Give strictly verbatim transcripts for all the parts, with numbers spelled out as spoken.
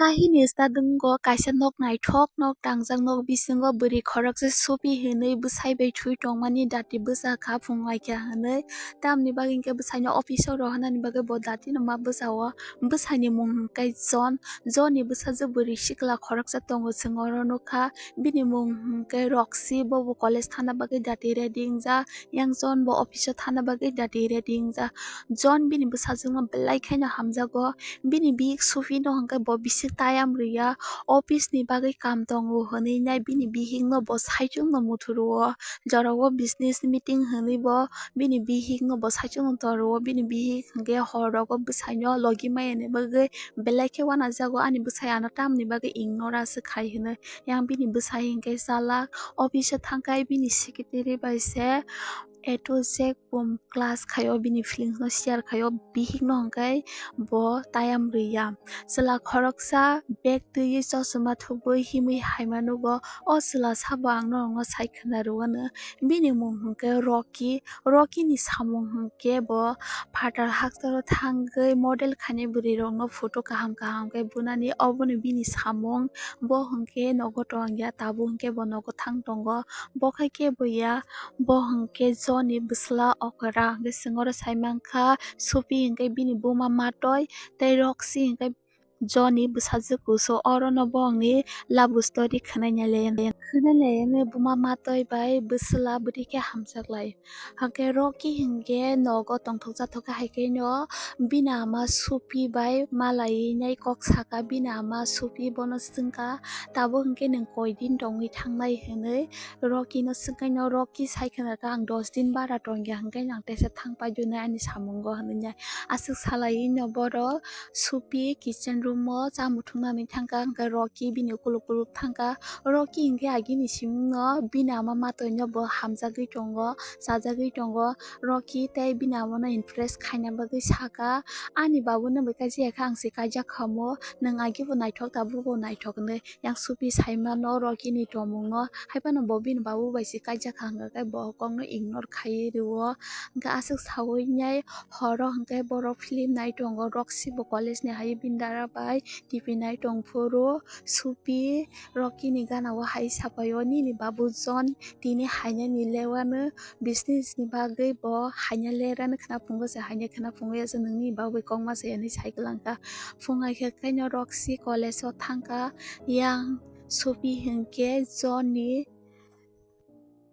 Tahini stadungo kaisa nok naithok, nok tangjak, nok bisingo bwrwi khoroksa Supi hinwi bwsai bai thwi tongmani dati bwsa kha phung laikha hinwi. Tamni bagwi hinkhe bwsaino office o rohornani bagwi bo datino ma bwsao. Bwsaini mung hinkhe John. John ni bwsajwk bwrwi sikla khoroksa tongo, chwng oro nukha. Bini mung hinkhe Roxy, bo bo college thana bagwi dati ready wngjak. Yang John bo office o thana bagwi dati ready wngjak. John bini bwsajwkno belai kheno hamjago. Bini bihik Supi no hinkhe bo bisi tayam rwya. Office ni bagwi kam tongo hinwi nai bini bihik no bo saichung no muthuru o. Jorao business meeting hinwi bo bini bihik no bo saichung no toro o. Bini bihik hinkhe hor rogo bwsaino logi maya ni bagwi belai khe uanajago. Ani bwsai ano tamni bagwi ignore aswk khai hinwi. Yang bini bwsai hinkhe chalak office o thangkhai bini secretary bai se A to Z bum class khaio, bini feelings no share khaio, bihik no hwnkhe bo tayam rwya. Chwla khoroksa bag twiwi chosma thubui himwi haima nugo, o chwla sabo ang norokno sai khwna rwano. Bini mung hwnkhe Rocky, Rocky ni samung hwnkhe bo phatar haktoro thangwi model khainai bwrwi rokno photo kaham kaham khe bunani, obono bini samung. Bo hwnkhe nogo tongya, tabuk hwnkhe bo nogo thang tongo. Bo khai khe bo ya, bo hwnkhe John ni bwsla okra hwnkhe chwng oro sai mankha, Supi hwnkhe bini buma matoi tei Roxy hwnkhe John ni bwsajwk kusu. Orono bongni love story khwnai nai lai, khwnai lai buma matoi bai bwsla bwrwi khe hamjak lai. Hwnkhe Rocky hwnkhe nogo tongthok jathok khe hai khe no bini ama Supi bai malai nai kok saka, bini ama Supi bono swngkha, tabuk hwnkhe nwng koi din tongwi thangnai hinwi. Rocky no swngkhe no Rocky sai khna kha, ang dos din bara tongya hwnkhe ang teisa thang paidunai ani samungo hinwi nai. Aswk salai no boro Supi kitchen room o chamung thungnani thangkha, hwnkhe Rocky bini ukuluk kuluk thangkha. Rocky hwnkhe agini simingno bini ama matoi no bo hamjagwi tongo, chajagwi tongo. Rocky tei bini ama no impress khaina bagwi saka, "Ani babu no bai kaijak kha, ang se kaijak kha omo, nwng agi bo naithok, tabuk bo naithok," hinwi. Yang Supi sai mano Rocky ni tongmung no, hai phano bo bini babu bai se kaijak kha, hwnkhe bo kok no ignore khaiwi rwo. Hwnkhe aswk sawi nai horo hwnkhe borok film nai tongo, Roxy bo college ni hai bini dara bai T V nai tong phuru. Supi Rocky ni gana o hai sapai o, "Nini babu John tini hainani lewano business ni bagwi bo haina lerano khna phungo se, haina khna phungo ya se, nini babu bai kok ma se," hinwi sai kwlangkha. Phung hai khe khaino Roxy college o thangkha, yang Supi hwnkhe John ni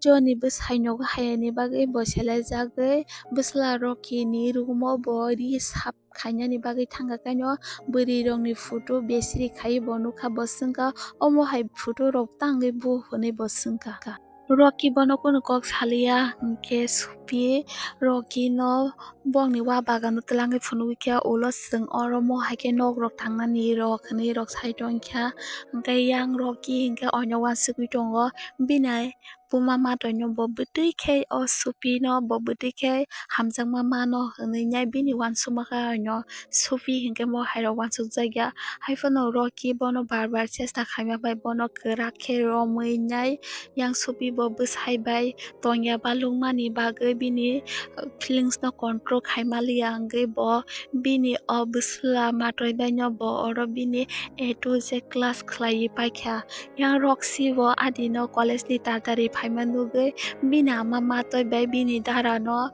John ni bwsai nogo hayani bagwi bo selai jagwi bwsla Rocky ni room o bo ri sap khainani bagwi thangkha, khaino bwrwi rokni photo besri khai bo nukha, bo swngkha, "Omo hai photo rok tangwi bu?" hwnwi bo swngkha. Rocky bono kunu kok saliya, hwnkhe Supi Rocky no bongni wa bagano twlangwi phunugwi kha, ulo chwng oro mo hai khe nok rok tangnani rok hinwi rok sai tongkha. Hwnkhe yang Rocky hwnkhe oino uansugwi tongo, bini buma matoino bo bwtwi khe o Supi no bo bwtwi khe hamjakma mano hinwi nai bini uansukma khe oino Supi hwnkhe mo hai rok uansukjakya. Hai phano Rocky bono bar bar chesta khaima bai bono kwrak khe romwi nai yang Supi bo bwsai bai tongya balukmani bagwi bini, uh, feelings no control khaima liya wngwi bo bini o bwsla matoi bai no bo oro bini A to Z class khlaiwi paikha. Yang Roxy bo adino college ni tartari phaima nugwi bini ama matoi bai bini dara no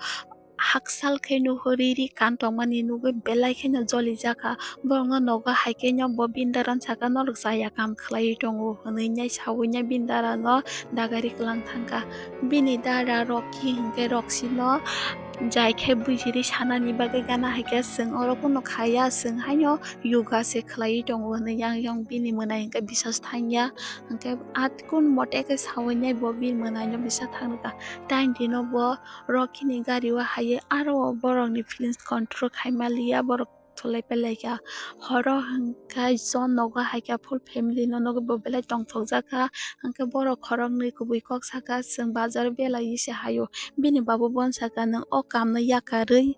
haksal khe nuhuri ri kan tongmani nugwi belai kheno jolijakha. Borokno nogo hai khe no bo bini dara no saka, "Norok chaya kam khlaiwi tongo," hwnwi nai sawi nai bini dara no dagari kwlang thangkha. Bini dara Rocky hwnkhe Roxy no jai khe bujiri sanani bagwi gana hai khe, "Chwng oro kunu khaya, chwng haino yoga se khlaiwi tongo," hwnwi yang yang bini mwnai hwnkhe bisas thangya. Hwnkhe atkun mote khe sawi nai bo bini mwnai no bisa thang rwkha. Taini dino bo Rocky ni gari o hai aro borok ni feelings control khai ma liya, borok thulai pai lai kha. Horo hwnkhe John nogo hai kha, full family no nogo bo belai tongthok jak kha. Hwnkhe borok khoroknwi kubui kok saka, "Chwng bazar belai se hai o." Bini babu bono saka, "Nwng o kam no yakarwi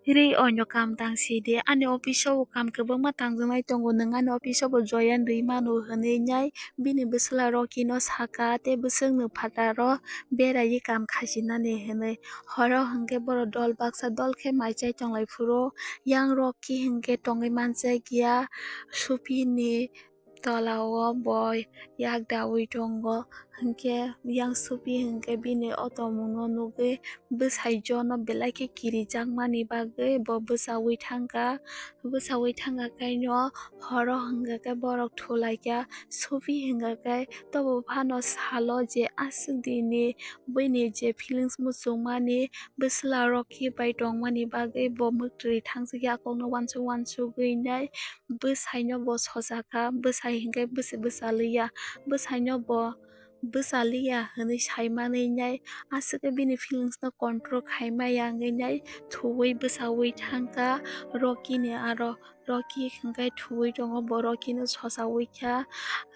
Ri oino kam tang si di, ani office o bo kam kwbangma tangjaknai tongo, nwng ani office o bo join rwi mano hwnwi nai bini bwsla Rocky no saka, tei bwswk nwng phataro beraiwi kam khasinani hwnwi. Horo hwnkhe borok dol baksa dol khe mai chai tonglai phuru, yang Rocky hwnkhe tongwi manjakya Supi ni tola o bo yak daui tongo, hwnkhe yang Supi hwnkhe bini o tongmung no nugwi bwsai John no belai khe kirijakmani bagwi bo bwchaui thangkha. Bwchaui thangkha khaino horo hwnkha khe borok thulaikha. Supi hwnkha khe tobo phano salo je aswk dini buini je feelings muchungmani bwsla Rocky bai tongmani bagwi bo mwktwi thangsukya, kokno uansuk uansugwi nai bwsaino bo sojakha, bwsai hwnkhe bwswi bwchaliya, bwsaino bo bwchaliya hwnwi saimanwi nai aswk khe bini feelings no control khaimaya wngwi nai thuwi bwchaui thangkha Rocky ni aro. Rocky hwnkhe thuwi tongo, bo Rocky no sochaui kha,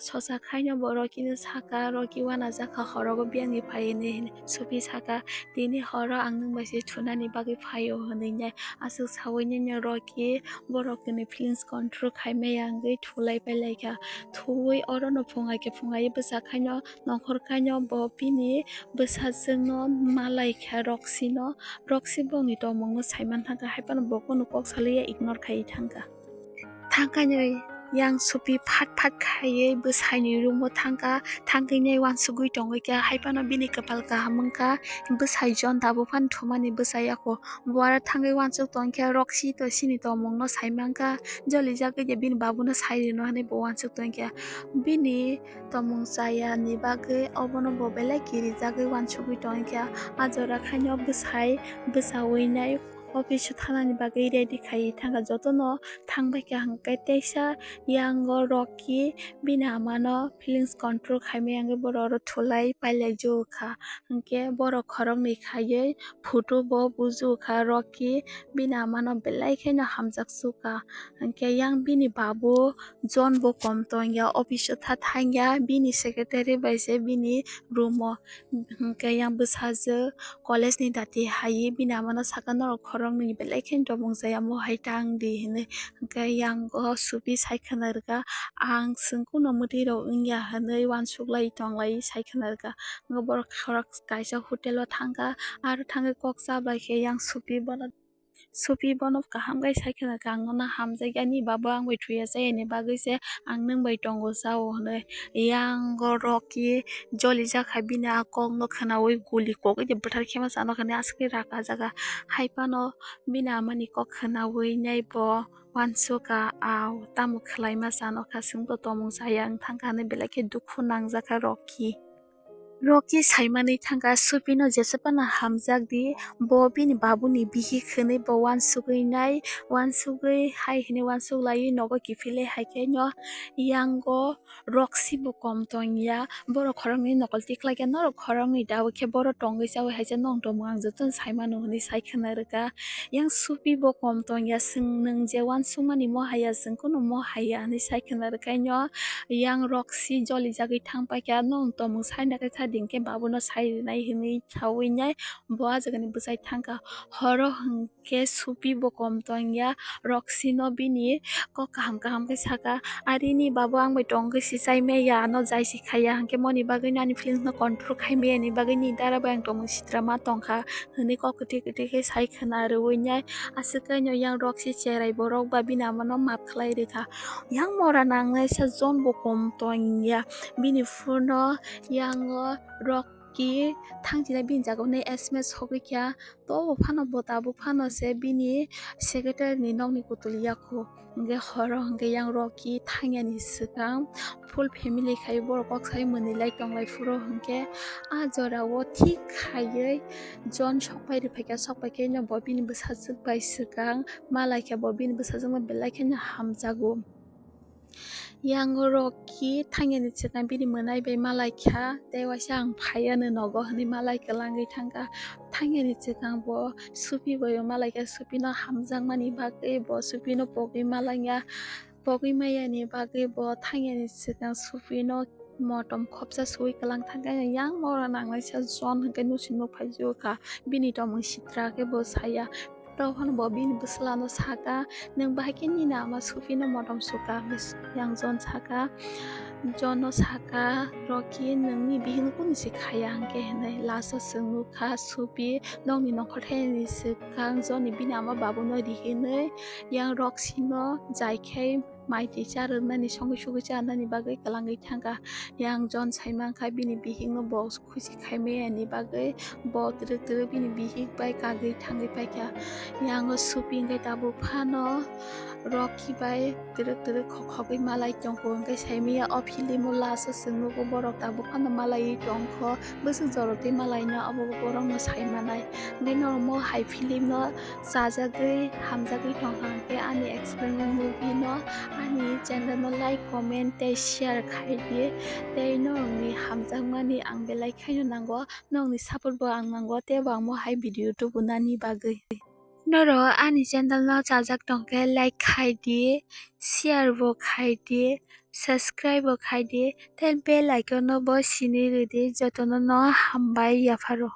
sochakhaino bo Rocky no saka, Rocky uanajakha horogo biyangni phai hwnwi Supi saka, tini horo ang nwng bai se thunani bagwi phaio hwnwi nai. Aswk saui nini Rocky borok ni feelings control khai maya wngwi thulai pai lai kha. Thuwi oro no phungai khe phungai bwsa khaino nongkhor khaino bo bini bwsajwk no malai kha Roxy no. Roxy bongni tongmung no sai man thangkha, hai phano bo bono kok salai ya ignore khai thangkha. Thangkhaino yang Supi phat phat khaiwi bwsaini room o thangkha, thangkhaino uansugwi tongwi kha, hai phano bini kwpal kaham wngkha, bwsai John tabuk phano thumani bwsa yako. Bo aro thangwi uansuk tongkhe Roxy to sini tongmung no sai mankha, jolijagwi de bini babu no sai rwno hinwi bo uansuk tongkha. Bini tongmung chaya ni bagwi obono bo belai kirijagwi uansugwi tongkha. A jora khaino bwsai bwchaui nai office o thanani bagwi ready khaiwi thangkha. Jotono thangbai kha hwnkhe teisa yango Rocky bini amano feelings control khaimaya wngwi borok oro thulai pailai jukha. Hwnkhe borok khoroknwi khaiwi photo bo bujukha Rocky bini amano belai kheno hamjak sukha. Hwnkhe yang bini babu John bo kom tongya, office o tha thangya, bini secretary bai se bini room o. Hwnkhe yang bwsajwk college ni dati hai bini amano saka norok khoroknwi belai kheno tongmung chaya, mo hai tang di hinwi. Hwnkhe yang o Supi sai khwna rwkha, ang chwng kuno mwtwi rok wngya hinwi uansuk lai tong lai sai khwna rwkha. Hwnkhe borok khorok kaisa hotel o thangkha, aro thangwi kok cha bai khe yang Supi bono Supi bono kaham khe sai khwna kha, ang nono hamjakya, ani babo ang bai thuya chayani bagwi se ang nwng bai tongo chao hinwi. Yang o Rocky jolijak hai bini a kokno khwnaui guli kogwi de bwthar khe ma chano hinwi aswk khe raka jaga. Hai phano bini amani kok khwnaui nai bo uansukha, a tamo khwlai ma chano kha, chwngbo tongmung chaya wng thangkha hinwi belai khe dukhu nangjakha Rocky. Rocky saimanwi thangkha, Supino jesa phano hamjak di, bo bini babuni bihik hinwi bo uansugwi nai, uansugwi hai hinwi uansuk laiwi nogo kiphilwi hai khe no yango Roxy bo kom tongya, borok khoroknwi nokol tiklaikha, norok khoroknwi daui khe borok tongwi chaui hai se nong tongmung ang jotono saimano hinwi sai khwna rwkha. Yang Supi bo kom tongya, chwng nwng je uansukmani mo haiya, chwng kuno mo haiya hinwi sai khwna rwkhaino yang Roxy jolijagwi thang paikha, nong tongmung saina khe sa di hinkhe babuno sai rwnai hinwi saui nai bo ah jagani bwsai thangkha. Horo hwnkhe Supi bo kom tongya, Roxy no bini kok kaham kaham khe saka, "Arini babu ang bai tongkhe si chai maya, ano jai si khaiya, hinkhe moni bagwi no ani feelings no control khai maya ni bagwi ni dara bai ang tongmung sitra ma tongkha," hinwi kok kwtwi kwtwi khe sai khwna rwui nai. Aswk kaino yang Roxy cherai borok ba bini amano maap khlai rwkha. Yang mora nangnaisa John bo kom tongya. Bini phone o yang o Rocky thangchina bini jaga o nai S M S hogwi kha. To bo phano bo tabuk phano se bini secretary ni nokni kutul yaku. Hwnkhe horo hwnkhe yang Rocky thangyani swkang full family khai borok kok sai mwnwi lai tonglai phuru hwnkhe ah jora o thik khaiwi John sokpai rwphaikha, sokpaikhe no bo bini bwsajwk bai swkang malaikha, bo bini bwsajwkno belai kheno hamjago. Yang Rocky thangyani swkang bini mwnai bai malaikha, tei waisa ang phaiya no nogo hinwi malai kwlangwi thangkha. Thangyani swkang bo Supi bai malaikha, Supino hamjakmani bagwi bo Supino pogwi malaiya. Pogwi mayani bagwi bo thangyani swkang Supino motom khopsa suwi kwlang thangkha. Yang mora nangnaisa John hwnkhe nusi nukphai jukha. Bini tongmung sitra khe bo saya. Tei phano bo bini bwsla no saka, "Nwng bahai khe nini ama Supi no motom suka?" hwnwi yang John saka. John no saka, "Rocky, nwngni bihik no kunu se khaya hwnkhe?" hwnwi. Last o chwng nukha Supi nokni nongkhor thaini swkang John ni bini ama babu no rihinwi yang Roxy no jai khai mai twi cha rwnani, songwi sugwi cha rwnani bagwi kwlangwi thangkha. Yang John sai mankha bini bihik no bo khusi khaimaya ni bagwi bo twrwk twrwk bini bihik bai kagwi thangwi paikha. Yang o Supi hwnkhe tabuk phano Rocky bai twrwk twrwk khok khogwi malai tongkho hwnkhe saimaya o film o last o chwng nugo borok tabuk phano malaiwi tongkho, bwswk jorotwi malaina obo borokno sai manai. Hwnkhe norok mo hai film no chajagwi hamjagwi tongkha hwnkhe ani experiment movie no ani channel no like, comment tei share khai di. Tei norokni hamjakmani ang belai khaino nango, norokni support bo ang nango, tei bo ang mo hai video tubunani bagwi. Norok ani channel no chajak tongkhe like khai di, share bo khai di, subscribe bo khai di, tei bell icon no bo sini rwdi, jotono no hambai yapharo.